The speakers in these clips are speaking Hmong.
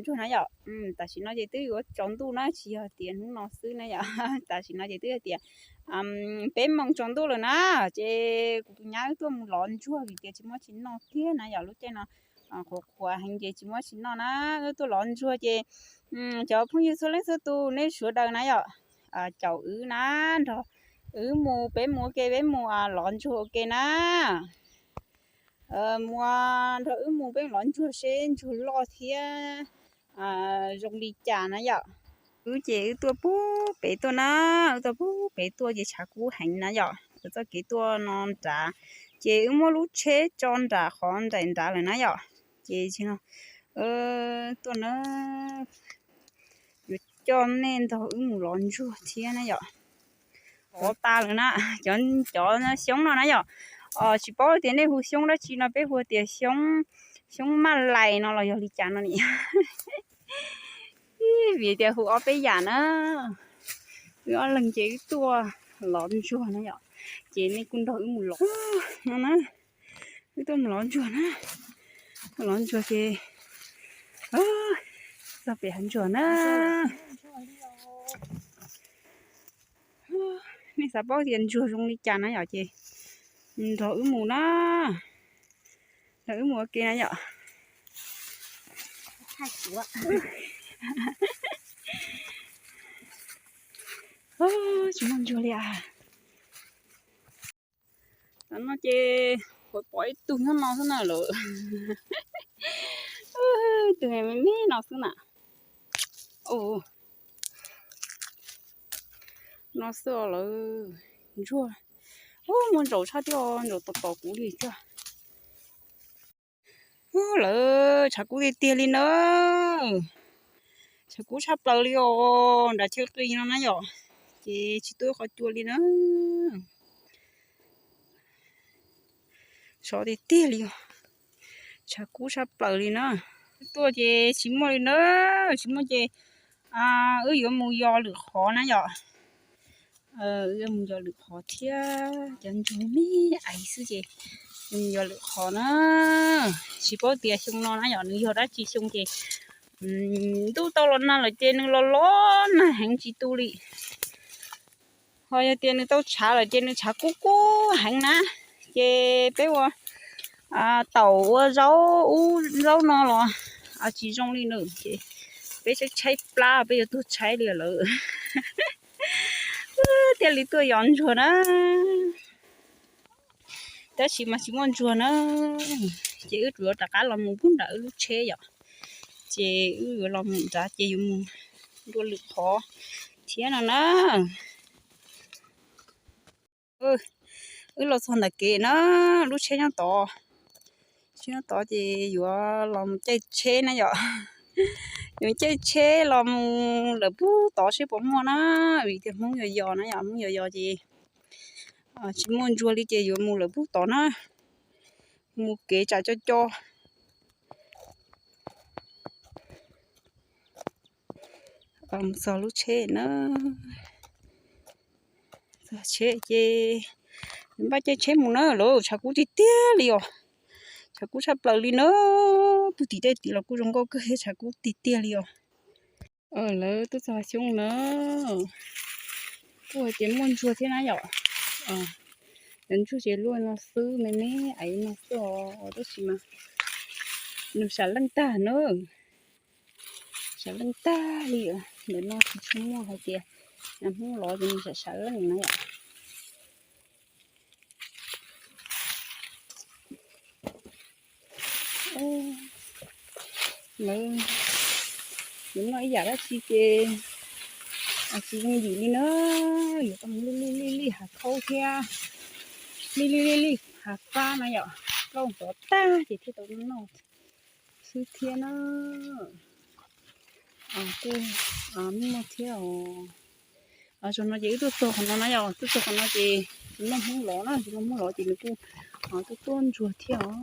Ntsuag na yom, tam sim no ces twb yuav tsaus ntuj na, tsis yog tias hnub no xwb na yom. Tam sim no ces twb hais tias peb moos tsaus ntuj lawm na, ces kuv tus nyab wb tuaj mus lov ntsuag vim tias tsis muaj tsis noj thiab na yom. Lub caij no qhuav qhuav heev ces tsis muaj tsis noj na, wb tuaj lov ntsuag ces cov phooj ywg txhua leej txhua tus nej sawv daws na yom, caum wb na, nrog wb mus, peb mus ua ke, peb mus lov ntsuag ua ke na. Mus nrog wb mus, peb lov ntsuag seb ntsuag loj thiab zoo li cas na yom. Wb ces wb tuaj pub pem tuaj na, wb tuaj pub pem tuaj ces tshav kub heev na yom. Wb txoj kev tuaj no nrad, ces wb muab lub tsheb tso nram qhov nraim nrad lawm na yom. Ces no tuaj na, yuav coj nej nrog wb mus lov ntsuag thiab na yom. Qhov tas lawm na, cov xyoob no na yom. Tsis paub tias nej hu xyoob dab tsi no, peb hu tias xyoob, xyoob maj lais no los yog li cas no ni. Vim tias hu ob peb yam na. Wb ob leeg ces wb tuaj lov ntsuag na yom, ces nej kuj nrog wb mus lov no na. Wb tuaj mus lov ntsuag na, lov ntsuag ces txog pem hav ntsuag na. Nej xav paub tias ntsuag zoo li cas na yom, ces nrog wb mus na, nrog wb mus ua ke na yom. Tsis muaj ntsuag li as. Tam no ces kuv pom ib tug nyob no xwb na lawm. Tus me me no xwb na. No xwb os lawm. Ntsuag, muaj ntsaum tshaj thiab, ntsaum tom tom kuv li thiab. Ub, lawv tshav kub tiag tiag li na. Tshav kub tshaj plaws li os, nram chaw qis no na yom, ces tsis tuaj qhov cua li na. Sov tiag tiag li os, tshav kub tshaj plaws li na. Tuaj ces tsis muaj li na, tsis muaj ces wb yuav mus yos lwm qhov na yom. Wb yuav mus yos lwm qhov thiab, cov ntsuag me me xwb ces yuav mus yos lwm qhov na. Tsis paub tias xyoo no na yom, nws yog dab tsi xyoo ces ntuj tau los nag lawm ces nws los los nag heev tsis tu li. Ho yog tias nws tau tshav lawm ces nws tshav kub kub heev na, ces peb ua taum ua zaub ub zaub no los tsis zoo li na, ces peb tshaib tshaib plab peb yuav tuag tshaib li lawm. Thiaj li tuaj yos ntsuag na. Tab sis mas tsis muaj ntsuag na, ces wb tsuas yuav rov qab los mus pub nram wb lub tsheb yom, ces wb yuav los mus nrad ces yuav mus dua lwm qhov thiab no na. Wb los txog ntawm kev na, lub tsheb nyob tod, tsheb nyob tod ces yuav los mus caij tsheb na yom. Yuav caij tsheb los mus lawm pub tod seb puas muaj na, vim tias Hmoob yos yos na yom, Hmoob yos yos ces tsis muaj ntsuag li ces yuav mus lawm pub tod na. Mus kev tsam co co. Mus txog lub tsheb na, txog tsheb ces npaj caij tsheb mus na lawm, tshav kub tiag tiag li os. Tshav kub tshaj plaws li na, pug tim tej tid los kuj zoo nkauj kawg, tshav kub tiag tiag li os. Lawv tuaj txog xyoob na, kuj hais tias muaj ntsuag thiab na yom. Cov ntsuag ces luaj no xwb, me me aiv no xwb os, tab sis mas nws sam leej tag na. Sam leej tag li, ntawm no tsis tshua muaj hais tias Hmoob lov ces nws sam sam leej na yom. Lawv yuav noj ib yam dab tsi ces tsis zoo yim li na, yuav tau mus lij lij lij lij hav khaub thiab, lij lij lij lij hav fab na yom, plaub tsov tag ces thiaj tau noj xwb thiab na. Kuj muaj thiab os. Zaum no ces wb tuaj txog qhov no na yom, tuaj txog qhov no ces tsis muaj Hmoob lov na, tsis muaj Hmoob lov ces nws kuj tuaj tuaj ntsuag thiab os.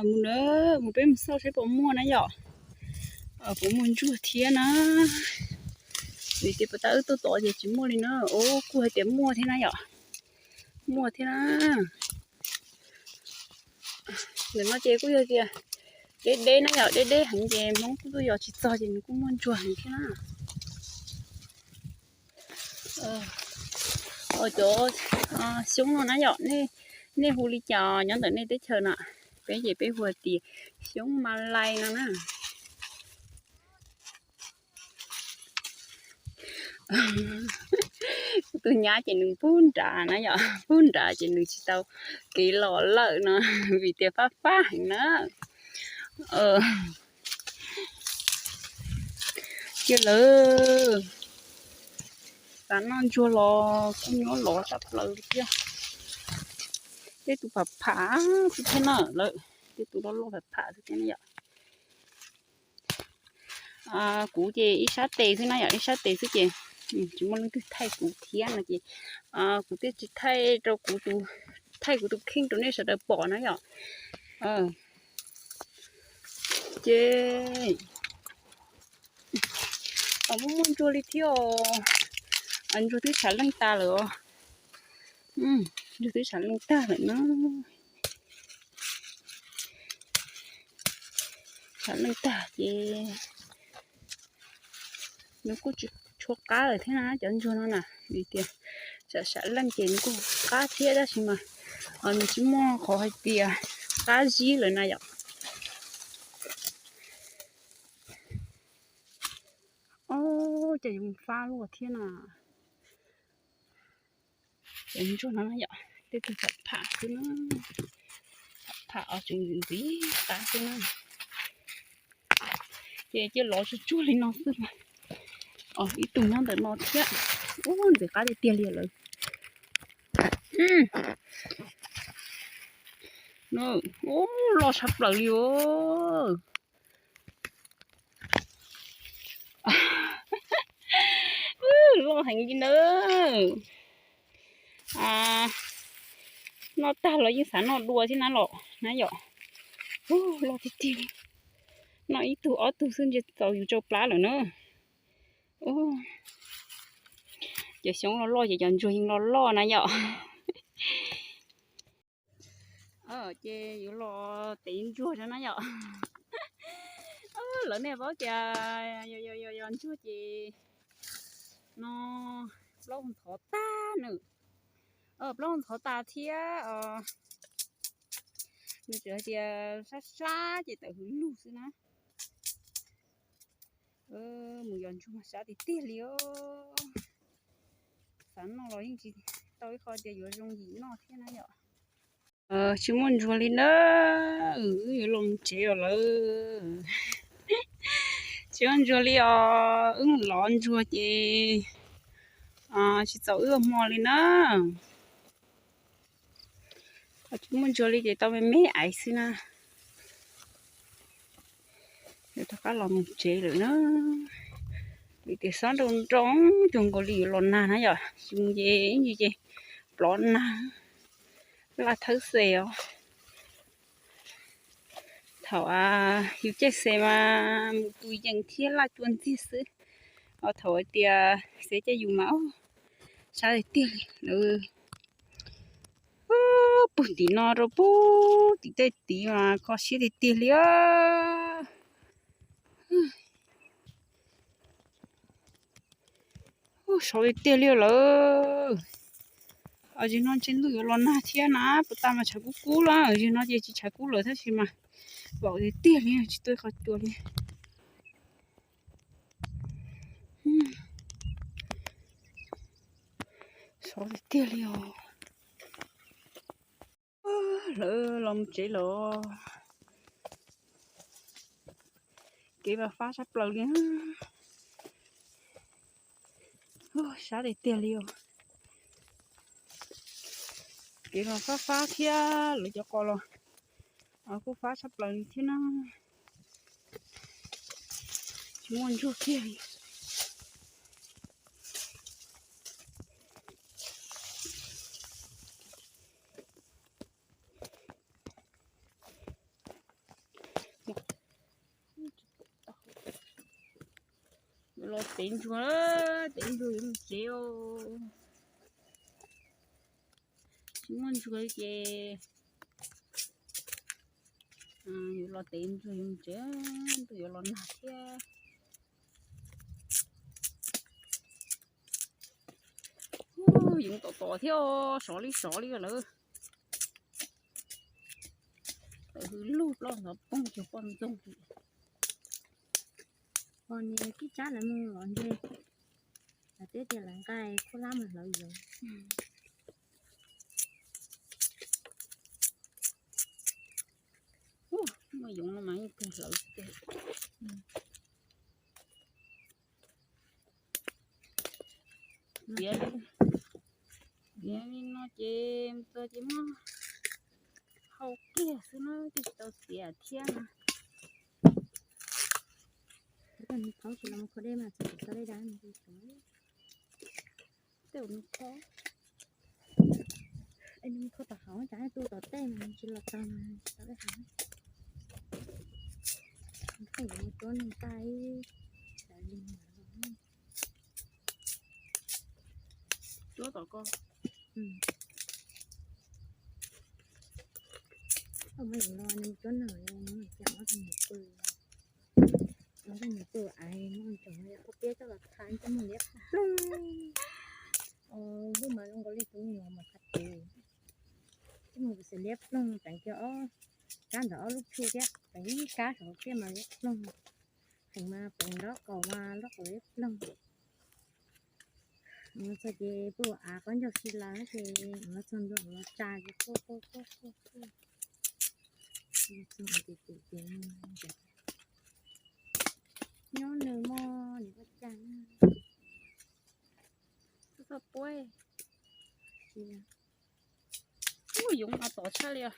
Mus na, mus peb mus xauj seb puas muaj na yom. Puas muaj ntsuag thiab na. Vim tias puas tab wb tuaj tod ces tsis muaj li na. Ub, kuj hais tias muaj thiab na yom. Muaj thiab na. Ntawm no ces kuj yog tias deb deb na yom, deb deb heev ces Hmoob kuj tuaj yos tsis txog ces nws kuj muaj ntsuag heev thiab na. Cov xyoob no na yom, nej hu li cas nyob ntawm nej teb chaws na? Peb ces peb hu tias xyoob Malay no na. Kuv tus nyab ces nws pub nrad na yom, pub nrad ces nws tsis tau kev los lawm no, vim tias fab fab heev na. Cia lawm, xav noj ntsuag los kuj nyuaj los sab plaws li thiab. Tej tus pham pham xwb thiab na lawm, tej tus loj loj pham pham xwb thiab na yom. Kuv ces ib sab tes xwb na yom, ib sab tes xwb ces tsis muaj leej twg thaij kuv thiab no ces kuv thiaj tsis thaij rau kuv tus, thaij kuv tus kheej rau nej sawv daws pom na yom. Ces muaj muaj ntsuag li thiab os. Ntsuag twb tshav leej tag lawm os. Ntsuag twb tshav leej tag lawm na. Tshav leej tag ces nws kuj tsis tshua qab lawm thiab na cov ntsuag no na, vim tias tsam tshav leej ces nws kuj qab thiab tab sis mas nws tsis muaj qhov hais tias qab zib lawm na yom. Ob, cas yuav fab luaj thiab na. Cov ntsuag no yom, tej tug pham pham xwb na, pham pham os, tseem ntxiv qab xwb na. Ces cia lov tsuag tsuag li no xwb mas. Ib tug nyob ntawm no thiab. Ub, ntxiv qab tiag tiag li lawm. Ub, loj tshaj plaws li os. Loj heev li na. Noj tag los yeej xav noj dua thiab na los na yom. Loj tiag tiag li. Noj ib tug ob tug xwb ntshe txaus yus tsau plab lawm na. Cov xyoob loj loj ces cov ntsuag yeej loj loj na yom. Ces yuav los tev ntsuag rau na yom. Lawv nej paub tias yog ntsuag ces no plaub ntxhov tag na. Plaub ntxhov tas thiab os. Nws tsuas hais tias sab sab ces tawm hws lug xwb na. Mus yos ntsuag mas sab tiag tiag li os. Xav noj los yeej tsis tau ib qho tias yuav zoo yim noj thiab na yom. Tsis muaj ntsuag li na, wb yuav los mus tsev os lawm. Tsis muaj ntsuag li os, wb mus lov ntsuag ces tsis txaus wb ua hmo li na. Tsis muaj ntsuag li ces tau me me aiv xwb na. Yuav rov qab los mus tsev lawm na. Vim tias xob nroo nroo cuag nkaus li yuav los nag na yom, tsis mus ces ib ntsis ces plov nag, laj thawb xes os. Thaum yus caij xes mas mus tus yees thiab laj cua ntxiag xwb, thaum hais tias xes caij yus mas sab tiag tiag li lawm. Puag tim no rau puag tim tej tid mas kho siab tiag tiag li os. Sov tiag tiag li lawm. Zaum no ntshe ntuj yuav los nag thiab na, puag ta mas tshav kub kub lawm, zaum no ces tsis tshav kub lawm tab sis mas vaum tiag tiag li, tsis tuaj qhov cua li. Sov tiag tiag li os. Lawv los mus tsev lawm. Kev mas fab sab plaws li. Sab tiag tiag li os. Kev mas fab fab thiab lawv cov qos los kuj fab sab plaws li thiab na. Tsis muaj ntsuag kiag li. Los tev ntsuag, tev ntsuag yuav mus tsev os. Tsis muaj ntsuag ces Los tev ntsuag yuav mus tsev, ntuj yuav los nag thiab. Yoov tom tom thiab, sov li sov li lawm. Tawm hws lug plaub ntxov poob cuag poj ntxoog. Ho niag tib tsab lawv mus los ntseg, lawv twb tias lawv nqaij khuab lab mus hlawv yoov. Muaj yoov no mas yeej kawg hlawv tiag. Piav, piav li no ces txog ces muab hau kiag xwb na, twb tsis tau txiav thiab na. Thaub tsis los kho dej mas txog kho dej dab. Tej ua nws kho, es nws kho tom hauv, cas tu tom tej mas nws tsis los txog mas tsis tau dej hav. Tej yuav mus tuab nws nqaij ib, tawv li. Tuab tom ko. Muab yuav los nws tuab nws, nws cam ob tug nyuam pw, ob tug nyuam pw ais muab tsoom qhuav piab coj los tha coj mus liab ploog. Lub mas zoo nkaus li tus me nyuam mas qhov tes, coj mus xav liab ploog teev kiag ob kab ntawm ob lub tshuaj thiab teev ib kab saum thiab mas liab ploog. Heev mas peem nrob qaum mas nrob qaum liab ploog. Mus txog ces pw av qaub ncaug si lawm ces mus txog ntua los tsa ces quaj quaj quaj quaj quaj. Mus txog ces tus ces nyob nws mog, nws ua cas. Txhob puab. Ub, yoov mas tom tshaj li os.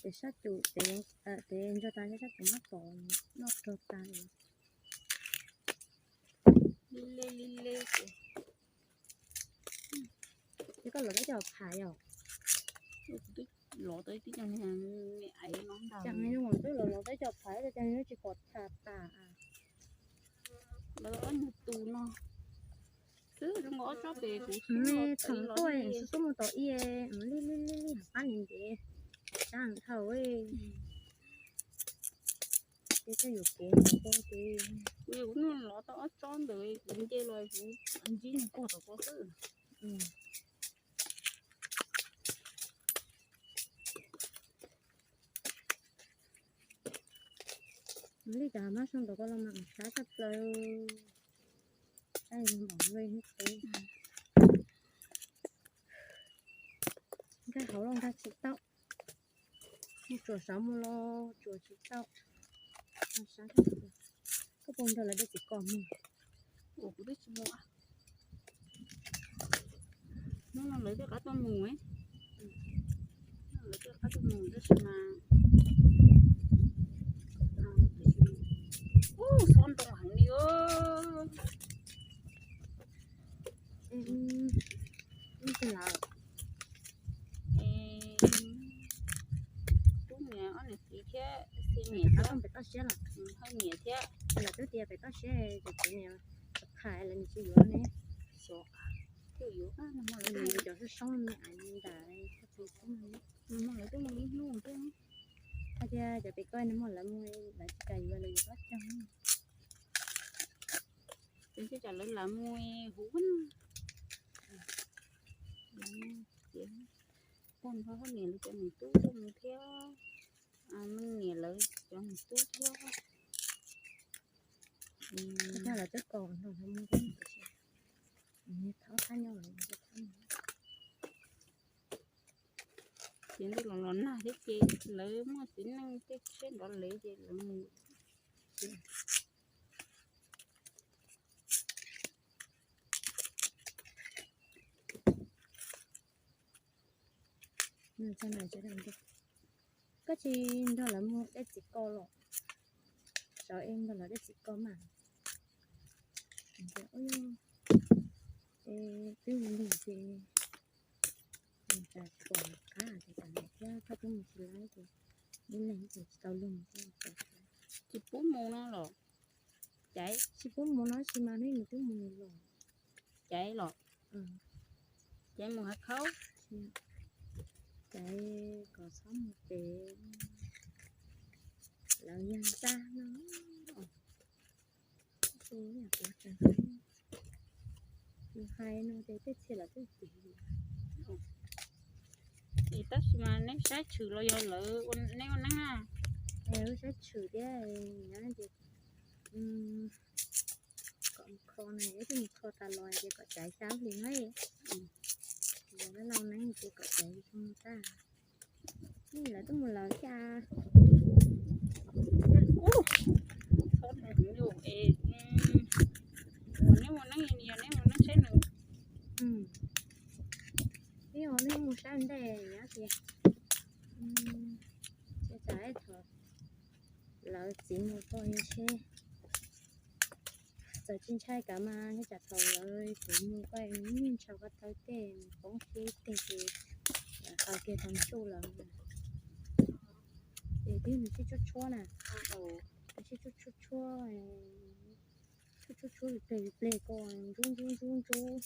Tes sab cum, tes ntsog tas sab cum mab pom noj rog tas li. Li le li le ces. Ces koj lov tau cov phais yom? Lov tau tib co niag me aiv no ntag. Cas nws mus twb lov lov tau cov phais ces nws tsis pom tham tas. Lawv ob nyuag tus no xwb, zoo nkaus ob tsob pem kuv thaum tuaj xub xub mus tom i li li li li hab pab nws ntev sab dhau. Ces koj yuav kev ntawd ko ces kuv yog kuv lov tau ob tsob ntawd kuv nce los kuv ntsib nws puag tom ko xwb. Li cas mab soo ntawd ko los mas sab tshaj plaws. Sab npaum li hnub qub. Nkag hauv los nkag tsis tau. Mus tsuam saud mus los tsuam tsis tau. Sab tshaj plaws. Koj puas nrog lawv dej txiv kos mus? Ua kuv twb tsis mus. Hnub no lawv twb qab tuaj mus, lawv twb qab tuaj mus tab sis mas, ub, xob ntoo heev li. Ib tug lawm. Tub niam ob niam txiv thiab, xi niam thiab, peb toj siab los, haj niam thiab. Lawv twb tias peb toj siab ces txiv niam, phais lawv nws tsis yuav ne. Xyov, twb yuav, nws cov soob soob me ais ntais, nws muaj lawv twb mus ib hnub thiab. Hais tias cov pem ko nws muaj lawv mus, lawv tsis kam yuav lawv yuav pab cog. Ces tsam lawv lam mus huv na. Tag nrho haj niam lawv cov niam tub tuaj mus thiab, me niam lawv cov niam tub thiab. Tag lawv twb kos nrog lawv mus thiab. Thab thab nyob lawv, ces ntej los los nag thiab ces lawv muaj txiv neej tej siab nrov lev ces lawv mus. Koj tsis nrog lawv mus dej txiv ko los? Sav es nrog lawv dej txiv ko mas. Es twb mus lug ces, tas pom qab ces tas thiab koj twb mus tsis laib ces ib leeg ces tsis tau lug. Tsis pub mus no los? Caiv, tsis pub mus no tsis mas neb nws twb mus los. Caiv los? Ces mus hav khaub, ces kom txhob mus pem lawv yag ntxaj no. Yus hais no ces tej txhia lawv twb cem. Es tab sis mas neb saib tshwm los yog lawv, neb ua neeb na? Wb saib tshwm thiab, ces kom mus kho na, wb twb mus kho tas los ces kom tsaiv xya lub hlis na. Lawv lau neeb ces kom tsaiv xya lub hlis tag. Lawv twb mus lawm thiab. Txhob mus es, neb mus neeb, yog neb mus neeb saib nws. Ib, neb mus saib ntej nyob tias, tsam ib thaum lawv txiv mus koj seb, txawm tsis ntshai kav mas tsam thaum lawv txiv mus koj ntshaw ko taw tej mus poob sib teg ces lawv qhau kiag tau ntsuj lawm. Ces twb nws sib tshuab tshuab na, nws sib tshuab tshuab tshuab, tshuab tshuab tshuab pleg pleg ko, ntsub ntsub ntsub ntsub,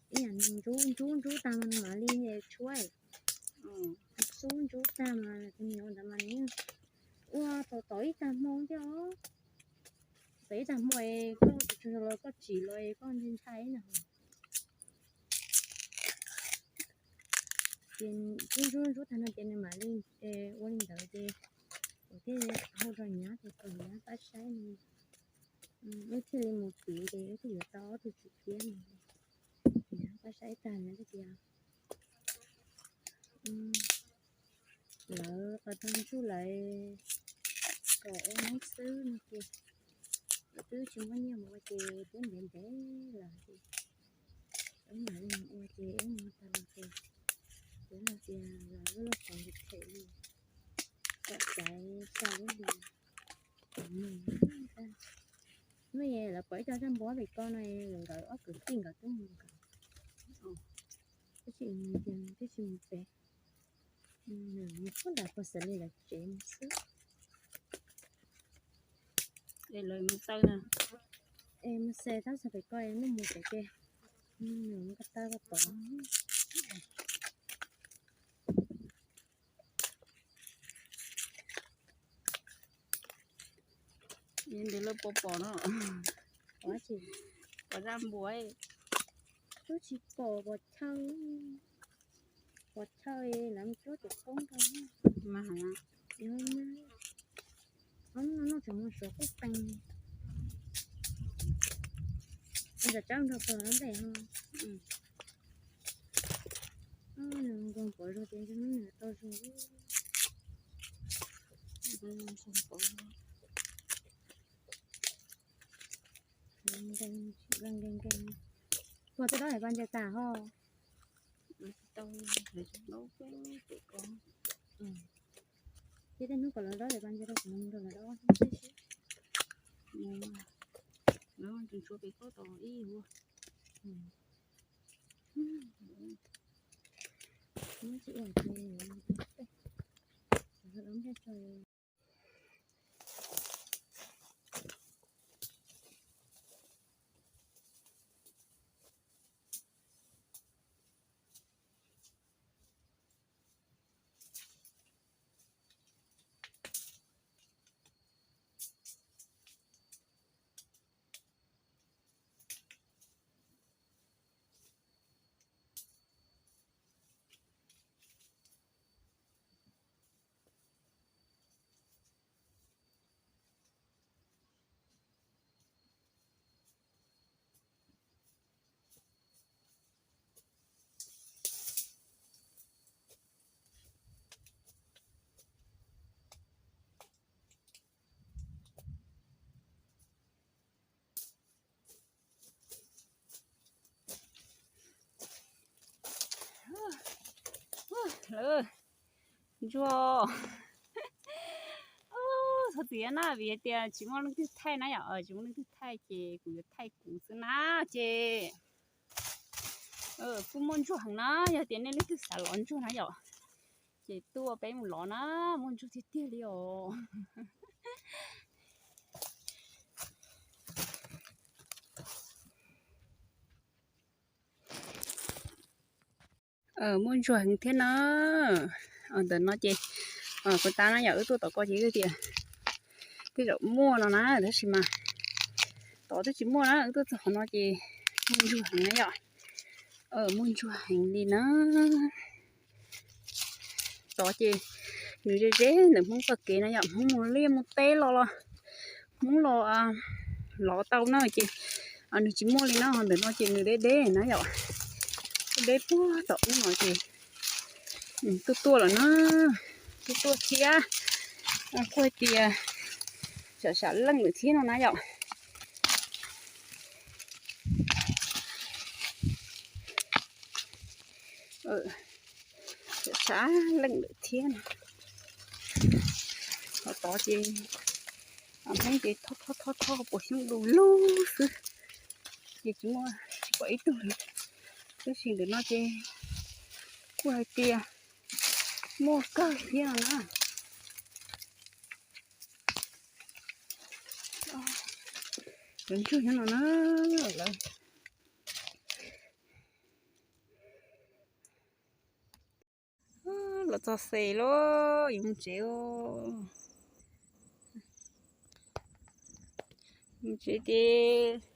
ib yam nws ntsub ntsub ntsub tag mas nws mam li tshuab. Xub ntsub tag mas tus me nyuam ntawd mas nws ua tau tau ib tag hmo thiab os. Tau ib tag hmo es koj tsis los koj tsim los es koj ntshai ntshai na. Ces ntsub ntsub ntsub tag no ces nws mam li ua li ntawd ces kuv thiaj hau rau nyab ces kom nyab pab saib no. Wb thiaj li mus txiv ces wb thiaj yuav tau ob tug tswv kiab no. Nyab pab saib tag nyab thiaj tias lawv qhov tag ntsug lawv kom ua neeb xwb no ces lawv twb tsis muaj nyiaj mus ua ces twb ntev ntev lawm ces wb mam li mus ua ces wb mus tag los ces twb los tias lawv lub lauj kaub them li kom xya lub hlis kom mus. Hnub no lawv pom ib co zaj npua pem ko no, nkawd ob kwv tij nkawd twb mus nkawd, tab sis tias twb tsis mus pem, mus puag nram puag xeem li lawv tsev mus xwb. Es lawv mus taw na, es mus xes tab xas pem ko es muaj mus pem ces mus ko taw ko pom. Ntawd lawv puas pom no? Pom zaj npua, twb tsis pom, pom chaw, pom chaw lawv mus cuab cov koob rau mas. Ob no noj tseem mus suav quj qees, tsam tsawb nrog pog lawv ntes ho. Nws nkoog pov zog ces ntshe hnub nws tau zog. Nkees nkees, puag tej dob hais pa nce tas ho. Ces tej hnub kom lawv dob hais pa nce rau kuv mus nrog lawv dob. Lawv tseem tshuav pem koj tom ib ua. Tsis ua ces lawv dob nplej tso. Lawv ntsuag, thov txim na vim hais tias tsis muaj leej twg thaij na yom, tsis muaj leej twg thaij ces kuv yuav thaij kuv xwb na. Ces kuj muaj ntsuag heev na, yog tias nej leej twg xav lov ntsuag na yom, ces tuaj peb mus lov na, muaj ntsuag tiag tiag li os. Muaj ntsuag heev thiab na. Ntawm no ces kuv tab na yom, wb tuaj tom ko ces wb tias tej zaum muaj no na, tab sis mas tod twb tsis muaj na, wb tuaj txog qhov no ces muaj ntsuag heev na yom. Muaj ntsuag heev li na. Tod ces nws ze ze ntawm Hmoob txoj kev na yom, Hmoob mus liaj mus teb los los, Hmoob los lov tau na ces nws tsis muaj li na. Ntawm no ces nws deb deb na yom, deb puag tom ub no ces tuaj tuaj lawm na, tuaj tuaj thiab. Kuj hais tias sam sam leej lawm thiab no na yom. Sam sam leej lawm thiab no. Ho tod ces Hmoob ces thob thob thob puas xyoob du lug xwb, ces tsis muaj, tsis pom ib tug li. Tab sis ntawm no ces kuj hais tias muaj kawg thiab no na. Cov ntsuag nyob no na, lawv los txog xes lawm, yuav mus tsev. Mus tsev ces